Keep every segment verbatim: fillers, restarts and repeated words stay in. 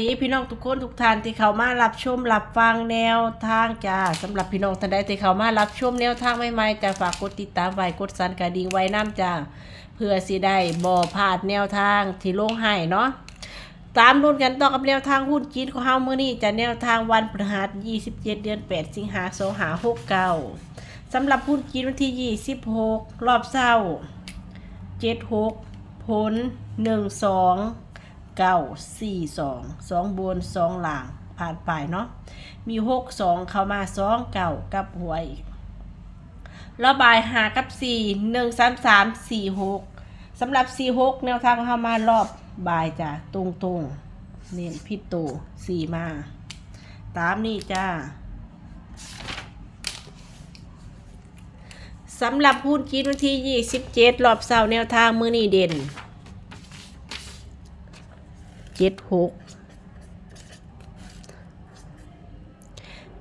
ดีพี่น้องทุกคนทุกท่านที่เข้ามารับชมรับฟังแนวทางจ้า สำหรับพี่น้องท่านใดที่เข้ามารับชมแนวทางใหม่ๆจ้า ฝากกดติดตามไว้ กดสั่นกระดิ่งไว้นำจ้า เพื่อสิได้บ่พลาดแนวทางที่ลงให้เนาะ ตามลุ้นกันต่อกับแนวทางหุ้นจีนของเฮามื้อนี้จ้า แนวทางวันพฤหัส ยี่สิบเจ็ด เดือน แปด สิงหา สองห้าหกเก้า สำหรับหุ้นจีนวันที่ ยี่สิบหก รอบเช้า เจ็ดหก ผล หนึ่งสอง เก้าสี่สอง สองบน สองล่าง ผ่านไปเนาะ มี หกสอง เข้ามา สองเก้า กลับหัวอีก แล้วบ่าย ห้ากับ สี่ หนึ่งสามสาม สี่หก สำหรับ สี่หก แนวทางของเฮามารอบบ่ายจ้ะ ตรงๆ เน้นผิดตัว สี่ มา ตามนี้จ้า สำหรับหุ้นจีนวันที่ ยี่สิบเจ็ด รอบเช้าแนวทางมื้อนี้เด่น เจ็ดหก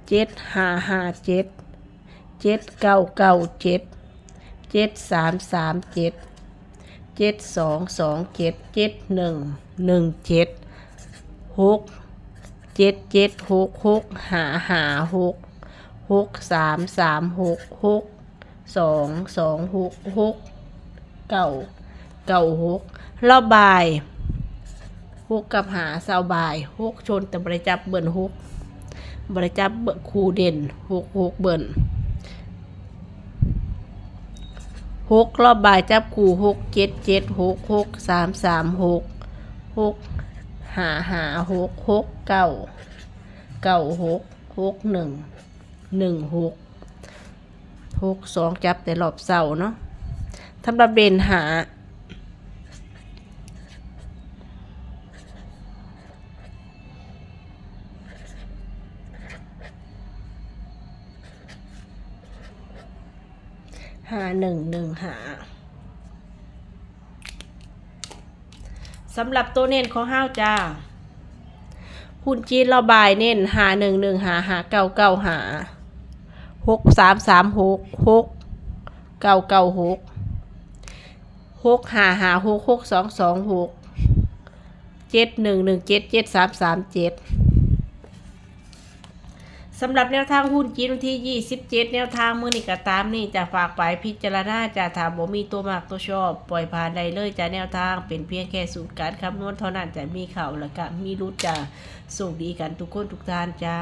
เจ็ดห้าห้าเจ็ด เจ็ดเก้าเก้าเจ็ด เจ็ดสามสามเจ็ด เจ็ดสองสองเจ็ด เจ็ดหนึ่งหนึ่งเจ็ด หกเจ็ดเจ็ดหก หกห้าห้าหก หกสามสามหก หกสองสองหก หกเก้าเก้าหก รอบบ่าย หกกับห้า เช้าบ่าย หกชน แต่บ่ได้จับเบิ้ล หก บ่ได้จับเบิ้ล คู่เด่น หก หก เบิ้ล หก รอบบ่ายจับคู่ หกเจ็ดเจ็ดหก หกสามสามหก หกห้าห้าหก หกเก้าเก้าหก หกหนึ่งหนึ่งหก หกสอง จับแต่รอบเช้าเนาะ สำหรับเด่น ห้า ห้าหนึ่งหนึ่งห้า สำหรับตัวเน้นของเฮาจ้า หุ้นจีนรอบบ่ายเน้น ห้าหนึ่งหนึ่งห้า ห้าเก้าเก้าห้า หกสามสามหก หกเก้าเก้าหก หกห้าห้าหก หกสองสองหก เจ็ดหนึ่งหนึ่งเจ็ด เจ็ดสามสามเจ็ด สำหรับแนวทางหุ้นจีนวันที่ ยี่สิบเจ็ด แนวทางมื้อนี้ก็ตามนี้จ้า ฝากไปพิจารณาจ้า ถ้าบ่มีตัวมักตัวชอบ ปล่อยผ่านได้เลยจ้า แนวทางเป็นเพียงแค่สูตรการคำนวณเท่านั้นจ้า มีเข้าแล้วก็มีหลุดจ้า โชคดีกันทุกคนทุกท่านจ้า